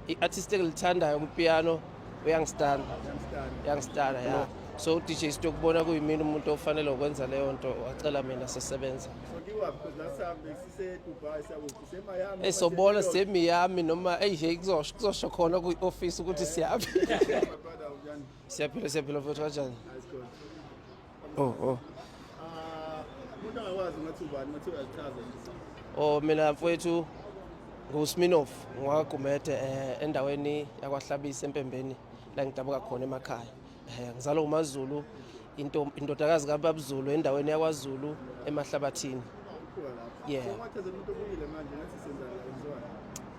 I-artist engilithandayo kupiano uyangistana. Uyangistana, ya. So uDJ Stock kubona kuyimina umuntu ofanele ukwenza leyo nto, wacela mina sisebenza. So kiwa because last time besise Dubai, siyakuphi, seMiami. Hey, sobona semiami noma hey nje kuzosho khona kwi-office ukuthi siyaphi. My brother, unjani? Siyaphila, siyaphila mfowethu, kanjani? Nice good. Oh. Ah, umuntu angakwazi ngathi ubani, ngathi uyachaza nje. Oh, mina mfowethu nguSminoff ngwagumede endaweni yakwaHlabisa eMpembeni, la ngidabuka khona emakhaya. Ngizalwa uMaZulu, into indodakazi kaBabZulu endaweni yakwaZulu eMahlabathini. Ukhuwa lapho. Yeah. So ungachaza umuntu obuyile manje ngathi senza la enziwani.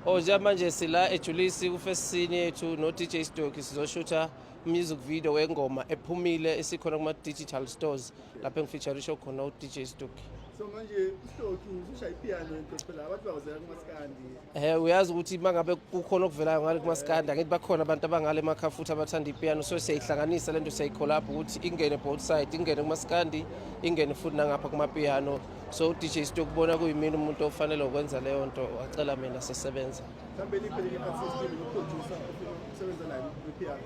Oh, njengamanje sila eJulisi ku-first scene yethu no DJ Stoki, sizoshutha music video wengoma ephumile esikhona kuma digital stores, lapho engifeatureisho khona u DJ Stoki. So manje uStoki usushaya ipiano into phela abantu bawuzela kumaskandi. Uyazi ukuthi mangabe kukhona okuvelayo ngale kumaskandi, angithi bakhona abantu abangale emakhaya futhi abathanda ipiano, so siyayihlanganisa lento, siyayikholapha ukuthi ingene both side, ingene kumaskandi, ingene futhi nangapha kumapiano. So uDJ Stoki kubona kuyimina umuntu ofanele ukwenza leyo nto, wacela mina sisebenza. Mhlawumbe liphi elinye artist noproducer ofuna ukusebenza naye kwipiano?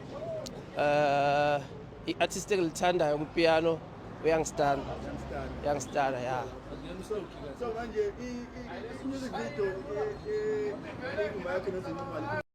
I-artist engilithandayo kupiano uyangistana. Uyangistana. Uyangistana, ya. So manje i-music video ingoma yakho nezinqumali